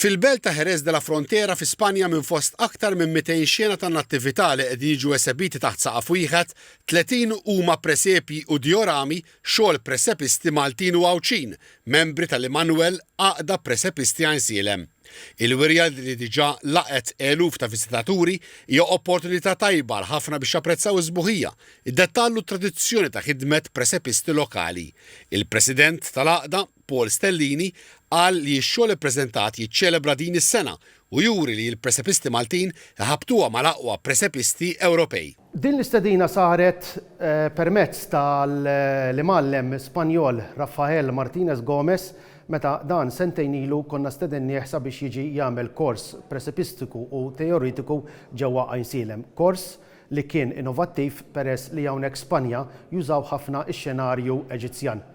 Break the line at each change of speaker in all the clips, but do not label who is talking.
Fil-belt ta' Jerez de la Frontera fi Spanja minn fost aktar minn 200 xena ta' nattività li qegħdin jiġu esebiti taħt saqaf wieħed, 30 huma presepji u diorami xogħol presepisti Maltin u Għawdxin, membri tal-Immanuel Għaqda Presepisti Għajnsielem. Il-wirja li diġà laqgħet eluf ta' viżitaturi hija opportunità tajba għal ħafna biex japprezzaw is-sbuħija, id-dettall u t-tradizzjoni ta' ħidmet presepisti lokali. Il-President tal-Għaqda, Paul Stellini, qal li x-xogħol ippreżentat jiċċelebra din is-sena u juri li l-presepisti Maltin iħabbtuha mal-aqwa presepisti Ewropej.
Din l-istedina saret permezz tal-imgħallem Spanjol Rafael Martinez Gomez meta dan sentejn ilu konna stedennieh sabiex jiġi jagħmel kors presepistiku u teoritiku ġewwa Għajnsielem. Kors li kien inovattiv peress li hawnhekk Spanja jużaw ħafna x-xenarju Eġizzjan.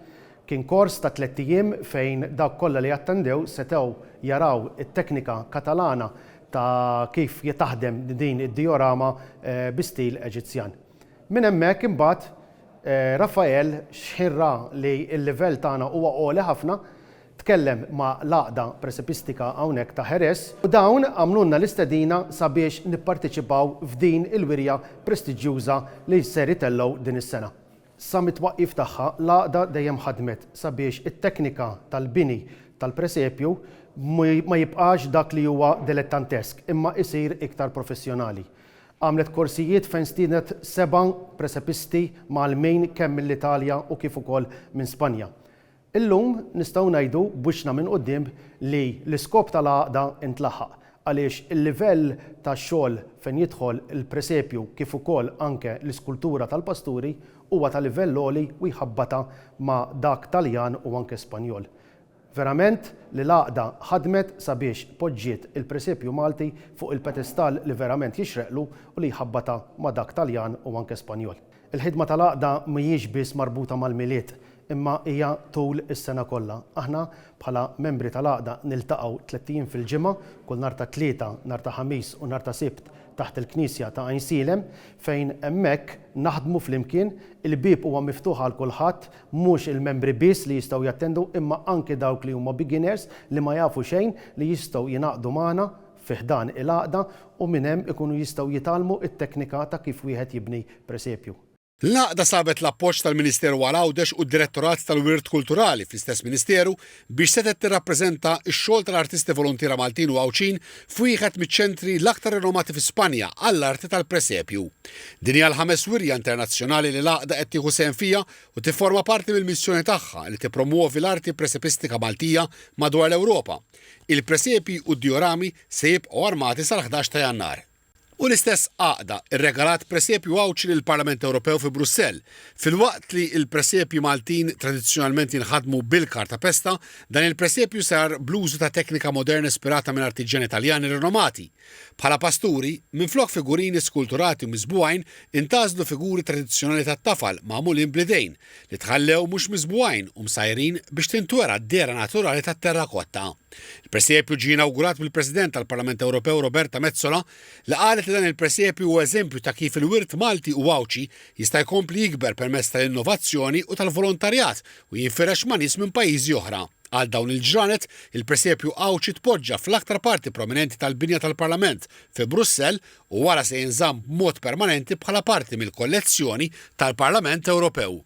Kien kors ta' tlett ijiem fejn dawk kollha li attendew setgħu jaraw it-teknika Katalana ta' kif taħdem din id-dijorama bi stil Eġizzjan. Minn hemmhekk imbagħad Rafael x'ħin ra li l-livell tagħna huwa għoli ħafna, tkellem ma' l-għaqda presepistika hawnhekk ta' Jerez u dawn għamlulna l-istedina sabiex nipparteċipaw f'din il-wirja prestiġjuża li ser itellgħu din is-sena. Sa mit-twaqqif tagħha, l-għaqda dejjem ħadmet sabiex it-teknika tal-bini tal-presepju ma jibqax dak li huwa dilettantesk imma isir iktar professjonali. Għamlet korsijiet fejn stiednet seba' presepisti mgħallmin kemm mill-Italja u kif ukoll minn Spanja. Illum nistgħu ngħidu b'wiċċna minn quddiem li l-iskop tal-għaqda ntlaħaq għaliex il-livell ta' xogħol fejn jidħol il-presepju kif ukoll anke l-iskultura tal-pasturi huwa ta' livell għoli u jħabbatha ma' dak Taljan u anke Spanjol. Verament li l-għaqda ħadmet sabiex poġġiet il-presepju Malti fuq il-pedestall li verament jixreqlu u li jħabbatha ma' dak Taljan u anke Spanjol. Il-ħidma tal-għaqda mhijiex biss marbuta mal-Milied, imma hija tul is-sena kollha. Aħna, bħala membri tal-għaqda niltaqgħu tlett ijiem fil-ġimgħa, kull nhar ta' Tlieta, nhar ta' Ħamis u nhar ta' Sibt taħt il-Knisja ta' Għajnsielem, fejn hemmhekk naħdmu flimkien. Il-bieb huwa miftuħ għal kulħadd, mhux il-membri biss li jistgħu jattendu imma anki dawk li huma beginners li ma jafu xejn li jistgħu jingħaqdu magħna fi ħdan il-għaqda u minn hemm ikunu jistgħu jitgħallmu t-teknika ta' kif wieħed jibni presepju.
L-għaqda sabet l-appoġġ tal-Ministeru għal Għawdex u d-Direttorat tal-Wirt Kulturali fl-istess Ministeru biex setgħet tirrappreżenta x-xogħol tal-artisti voluntiera Maltin u Għawdxin f'wieħed miċ-ċentri l-aktar rinomati fi Spanja għall-arti tal-presepju. Din hija l-ħames wirja internazzjonali li l-għaqda qed tieħu sehem fiha u tifforma parti mill-missjoni tagħha li tippromwovi l-arti presepistika Maltija madwar l-Ewropa. Il-presepji u d-diorami se jibqgħu armati sal-11 ta' Jannar. U l-istess għaqda rregalat presepju Għawdxi lill-Parlament Ewropew fi Brussell. Filwaqt li l-presepji Maltin tradizzjonalment jinħadmu bil-kartapesta, dan il-presepju sar bl-użu ta' teknika moderna ispirata minn artiġjani Taljani rinomati. Bħala pasturi, minflok figurini skulturati u miżbugħin, intgħażlu figuri tradizzjonali tat-tafal magħmulin bl-idejn, li tħallew mhux miżbugħin u msajrin biex tintwera d-dehra naturali tat-terrakotta. Il-presepju ġie inawgurat mill-President tal-Parlament Ewropew Roberta Metsola li qalet li dan il-presepju huwa eżempju ta' kif il-wirt Malti u Għawdxi jista' jkompli jikber permezz tal-innovazzjoni u tal-volontarjat u jinfirex ma' nies minn pajjiżi oħra. Għal dawn il-ġranet, il-presepju Għawdxi tpoġġa fl-aktar parti prominenti tal-binja tal-Parlament fi Brussell u wara se jinżamm b'mod permanenti bħala parti mill-kollezzjoni tal-Parlament Ewropew.